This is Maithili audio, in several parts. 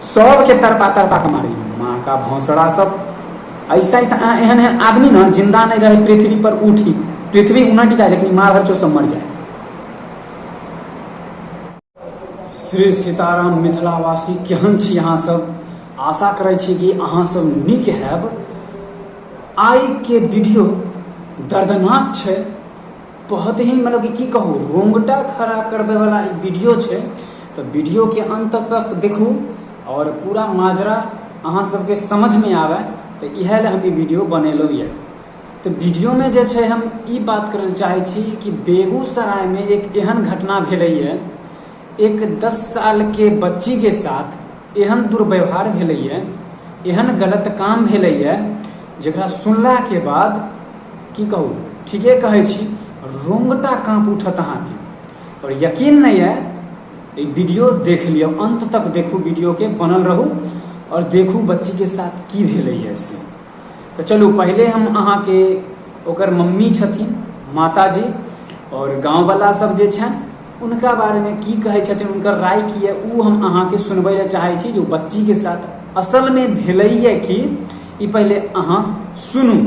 सबके तड़पा तड़पा के मारी। माँ का भौसड़ा सब ऐसा ऐसा एहन एहन आदमी ना जिंदा नहीं रहे पृथ्वी पर, उठी पृथ्वी उनट जाए लेकिन मार हर सब मर जाए। श्री सीताराम मिथिलावासी, केहन छी अहाँ सब? आशा करै छी कि अहाँ सब नीक हैब। आइ के वीडियो दर्दनाक छै, बहुत ही मतलब कि की कहू, रोंगटा खड़ा कर दे वाला ई वीडियो छै। तऽ वीडियो के अंत तक देखू और पूरा माजरा अहाँ सबके समझ में आवे, तऽ इएह लए हम ई वीडियो बनेलहुँ यऽ। तऽ वीडियोमे जे छै हम ई बात करै लए चाहै छी कि बेगूसरायमे एक एहन घटना भेलैए, एक 10 सालके बच्चीके साथ एहन दुर्व्यवहार भेलैए, एहन गलत काम भेलैए, जकरा सुनलाके बाद की कहू, ठीके कहै छी, रोंगटा काँप उठत अहाँके। और यकीन नहि यऽ, ई वीडियो देख लियौ, अंत तक देखू वीडियोके, बनल रहू और देखू बच्चीके साथ की भेलैए से। तऽ चलू, पहिले हम अहाँके ओकर मम्मी छथिन, माताजी, और गाँववला सब जे छनि उनका बारेमे की कहै छथिन, हुनकर राय की यऽ, ओ हम अहाँके सुनबै लए चाहै छी। जो बच्चीके साथ असलमे भेलैए कि, ई पहिले अहाँ सुनू,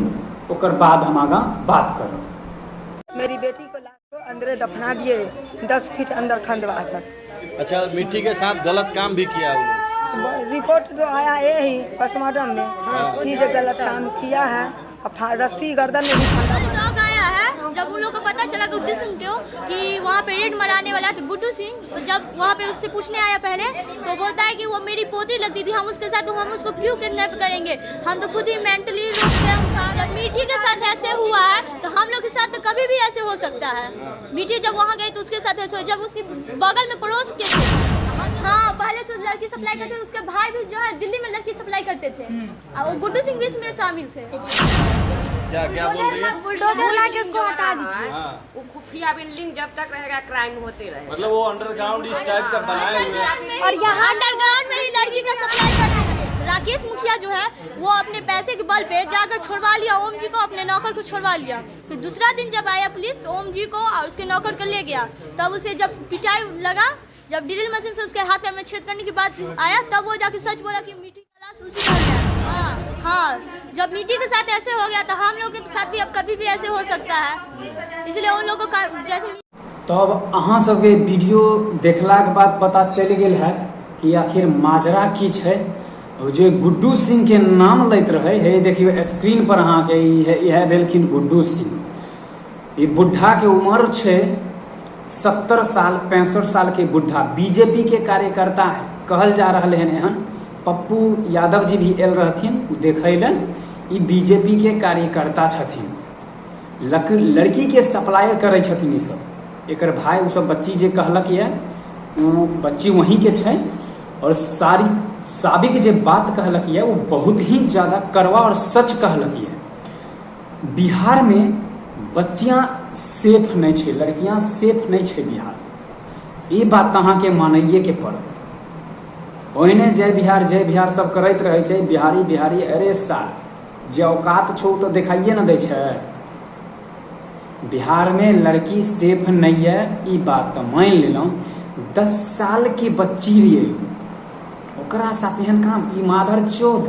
ओकर बाद हम आगाँ बात करब। मेरी बेटी को लाश को अंदर दफना दिए, 10 फीट अंदर खंदवा कर। अच्छा, मिट्टी के साथ गलत काम भी किया उन्होंने? रिपोर्ट तो आया यही पोस्टमार्टम में कि जो गलत काम किया है और रस्सी गर्दन में भी फंदा। चौक आया है, जब उन लोग को पता चला गुड्डू सिंह को कि वहाँ पे रेड मराने वाला है, तो गुड्डू सिंह जब वहाँ पे उससे पूछने आया पहले, तो बोलता है कि वो मेरी पोती लगती थी, हम उसके साथ, तो हम उसको क्यों किडनैप करेंगे, हम तो खुद ही मेंटली रोग से। जब मीठी के साथ ऐसे हुआ है तो हम लोग के साथ तो कभी भी ऐसे हो सकता है। मीठी जब वहाँ गई तो उसके साथ ऐसे हुआ, जब उसकी बगल में पड़ोस के थे। हाँ, पहले से लड़की सप्लाई करते थे, उसके भाई भी जो है दिल्ली में लड़की सप्लाई करते थे और वो गुड्डू सिंह भी इसमें शामिल थे। क्या क्या बोल रही है? बुलडोजर ला के उसको हटा दीजिए। हाँ। वो खुफिया बिल्डिंग जब तक रहेगा क्राइम होते रहेगा। मतलब वो अंडरग्राउंड इस टाइप का बनाए हुए हैं। और यहाँ अंडरग्राउंड में ही लड़की का सप्लाई करते थे। राकेश मुखिया जो है वो अपने पैसे के बल पे जाकर छुड़वा लिया ओम जी को, अपने नौकर को छुड़वा लिया। फिर दूसरा दिन जब आया पुलिस तो ओम जी को और उसके नौकर को ले गया। तब उसे जब पिटाई लगा, जब ड्रिल मशीन से उसके हाथ पैर में छेद करने के बाद आया, तब वो जाके सच बोला कि मीठी का लाश उसी घर में है। हाँ हाँ, जब मीठी के साथ ऐसे हो गया तो हम लोग के साथ भी अब कभी भी ऐसे हो सकता है, इसलिए उन लोगों को जैसे तब अहाँ सबके वीडियो देखलाके बाद पता चलि गेल हैत कि आखिर माजरा की छै। जे गुड्डू सिंह के नाम लैत रहे हे, देखियौ स्क्रीन पर अहाँके इएह भेलखिन गुड्डू सिंह। ई बुढ़ा के उम्र छै 70 साल, 65 साल के बुढ़ा बीजेपी के कार्यकर्ता है कहल जा रहल हन। एहन पप्पू यादव जी भी आयल रहथिन ओ देखै लए। ई बीजेपी के कार्यकर्ता छथिन, लड़की के सप्लाई करै छथिन ई सब। एकर भाई, ओ सब बच्ची जे कहलक यऽ, ओ बच्ची वहीं के छै और सारी साबिक जे बात कहलक यऽ ओ बहुत ही ज़्यादा कड़वा और सच कहलक यऽ। बिहार में बच्चियाँ सेफ नहीं छै, लड़कियाँ सेफ नहीं छै बिहार, ई बात तऽ अहाँके मानैएके पड़त। ओहिने जय बिहार जय बिहार सब करैत रहै छै, बिहारी बिहारी। अरे सार, जे औकात छौ तऽ देखाइए ने दै छै। बिहार में लड़की सेफ नहीं है, ई बात तऽ मानि लेलहुँ। 10 साल के बच्ची रहिए, ओकरा साथ एहन काम, ई मादर चोद,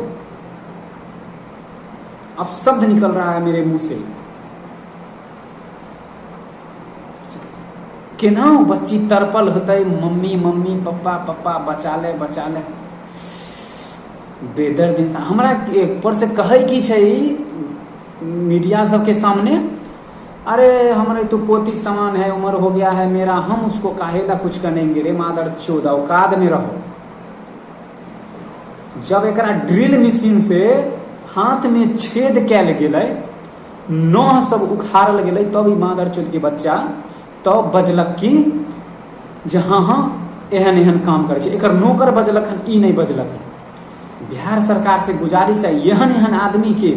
अब शब्द निकल रहा है मेरे मुंह से। केना ओ बच्ची तड़पल होतै, मम्मी मम्मी, पप्पा पप्पा, बचा ले बचा ले। बेदर्द इंसान। हमरा ऊपर से कहै की छै ई मीडिया सबके सामने, अरे हमारे तो पोती समान है, उम्र हो गया है मेरा, हम उसको काहे ला कुछ करेंगे। रे मादर चोद, औकात में रहो। जब एकरा ड्रिल मशीन से हाथ में छेद कयल गेलै, नह सब उखाड़ल गेलै, तब ई मादर चोद के बच्चा तब बजलक कि जे हाँ हाँ, एहन एहन काम करै छै। एकर नौकर बजलक हन, ई नहि बजलक हन। बिहार सरकार से गुजारिश है, एहन एहन आदमी के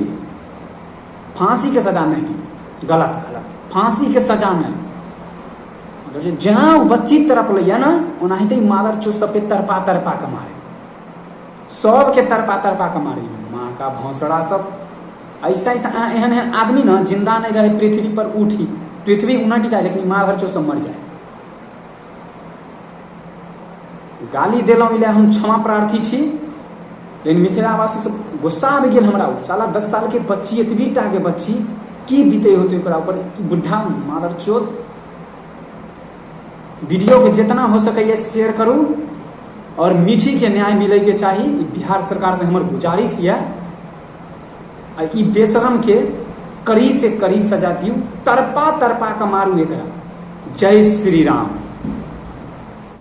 फांसी के सजा नहीं दी। गलत गलत, फांसी के सजा नहीं। जेना ओ बच्ची तड़पलै ने, ओनाहिते मादर चोद सबके तड़पा तड़पा के मारे, सबके तड़पा तड़पा के मारे। माँ का भौसड़ा सब ऐसा ऐसा एहन एहन आदमी ना जिंदा नहीं रहे पृथ्वी पर, उठी पृथ्वी उनट जाए लेकिन माँ भर चो सब मर जाए। गाली देलहुँ एहि लए हम क्षमा प्रार्थी छी। लेकिन मिथिलावासी सब गुस्सा आबि गेल हमरा। ओ साला 10 साल के बच्ची, एतबी टा के बच्ची, की बीते होते ओकरा ऊपर, बुढ़ा मादरचोद। वीडियो के जितना हो सकैए शेयर करू और मीठी के न्याय मिले के चाही। ई बिहार सरकार से हमर गुजारिश यऽ आ ई बेशरम के कड़ी से कड़ी सजा दियौ, तड़पा तड़पा के मारू एकरा। जय श्री राम।